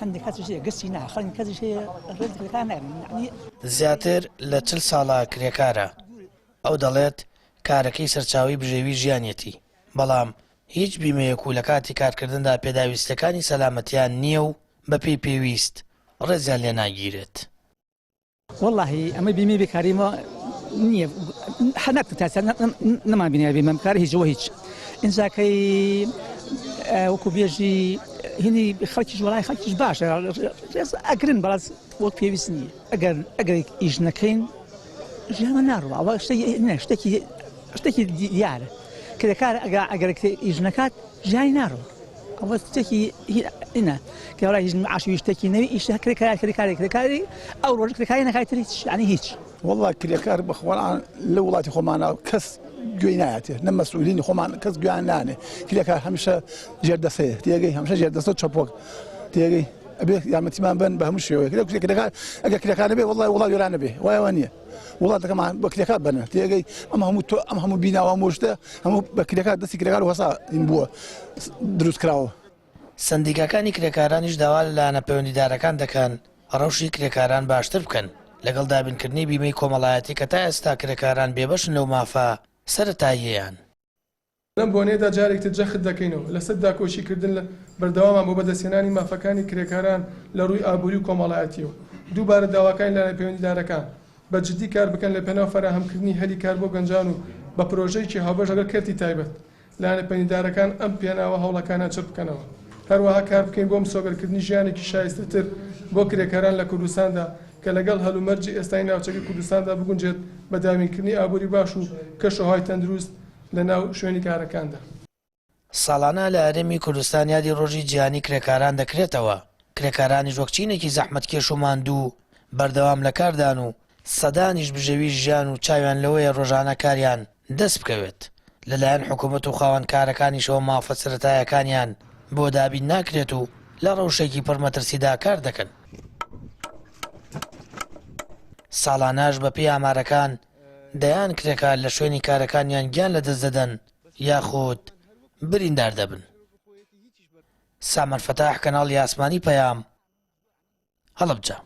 هەندێک کەسیش هەیە گەسی نا خەڵک کەسیش هەیە ڕێز کرێکار ناگرن یعنی زیاتر لە 40 ساڵە کرێکارە. ئەو دەڵێت کارەکەی سەرچاوەی بژێوی ژیانیەتی، بەڵام هیچ بیمەیەک و لە کاتی کارکردندا پێداویستییەکانی سەلامەتیان نییە و بەپێی پێویست ڕێزیان لێ ناگیرێت. وەڵاهی ئەمە بیمەی بێکاری مە نییە هەر ناکرێت تا ئێستا نەمان بینیوە بیمە بکار هیچ وە هیچ ئینجا کەی وەکو بێژی هینی خەڵکیش وەڵای خەڵکیش باشە ڕێز ئەگرن بەڵام وەک پێویست نییە ئەگەر ئەگەر ئیش نەکەین ژیانمان ناڕوا ئەوە شتێکی شتێکی دیارە کرێکار ئەگە ئەگەر ئیش نەکات ژیانی ناڕوا ئەوە شتێکی ئینە کە وڵای هیچ معاشی شتێکی نەوی ئیش کرێکار کرێکاری کرێکاری ئەو ڕۆژ کرێکاری نەکات تر هیچ یعنی هیچ والله کرێکار بەخۆان لە وڵاتی خۆمانە کەس گوێی نایەتێ نە مەسئولینی خۆمان کەس گوێیان نانێ کرێکار هەمیشە ژێردەسەیە تێگەی هەمیشە ژێردەسە چەپۆک تێگەی ئەبێ یارمەتیمان بن بە هەموو شێوەیەک لە کرێکار ئەگەر کرێکار نەبێ وەڵای وڵات وێران نەبێ وایە وانە وڵاتەکەمان بە کرێکار بەنە تێگەی ئەم هەموو تۆ ئەم هەموو بیناوە هەموو شتە هەموو بە کرێکار دەستی کرێکار وەسا بووە دروست کراوە. سەندیکاکانی کرێکارانیش داوا لە لایەنە پەیوەندیدارەکان دەکەن ڕەوشی کرێکاران باشتر بکەن لەگەڵ دابینکردنی بیمەی کۆمەڵایەتی کە تا ئێستا کرێکاران بێبەشن لەو مافە سەرەتاییەیان. لەم بۆنەیەدا جارێکتر جەخت دەکەینەوە لەسەر داکۆکی کردن لە بەردەوامان بۆ بەدەستهێنانی مافەکانی کرێکاران لە ڕووی ئابووری و کۆمەڵایەتیەوە. دووبارە داواکارین لایەنە پەیوەندیدارەکان بە جدی کار بکەن لە پێناو فەراهەمکردنی هەلی کار بۆ گەنجان و بە پرۆژەیەکی هاوبەش لەگەڵ کەرتی تایبەت لایەنە پەیوەندیدارەکان ئەم پێناوە هەوڵەکانیان چڕ بکەنەوە. هەروەها کار بکەین بۆ مسۆگەرکردنی ژیانێکی شایستەتر بۆ کرێکاران لە کوردستاندا کە لەگەڵ هەلومەرجی ئێستای ناوچەکەی کوردستاندا بگونجێت بە دابینکردنی ئابووری باش و کەشوهەوای تەندروست لە ناو شوێنی کارەکاندا. ساڵانە لە هەرێمی کوردستان یادی ڕۆژی جیهانی کرێکاران دەکرێتەوە، کرێکارانیش وەک چینێکی زەحمەتکێش و ماندوو بەردەوام لە کاردان و سەدانیش بژێوی ژیان و چاویان لەوەیە ڕۆژانە کاریان دەست بکەوێت، لەلایەن حکومەت و خاوەن کارەکانیشەوە مافە سەرەتایەکانیان بۆ دابین ناکرێت و لە ڕەوشێکی پڕ مەترسیدا کار دەکەن. ساڵانەش بەپێی ئامارەکان دەیان کرێکار لە شوێنی کارەکانیان گیان لەدەست دەدەن یاخود بریندار دەبن. سامان فەتاح، کەناڵی ئاسمانی پەیام، هەڵەبجە.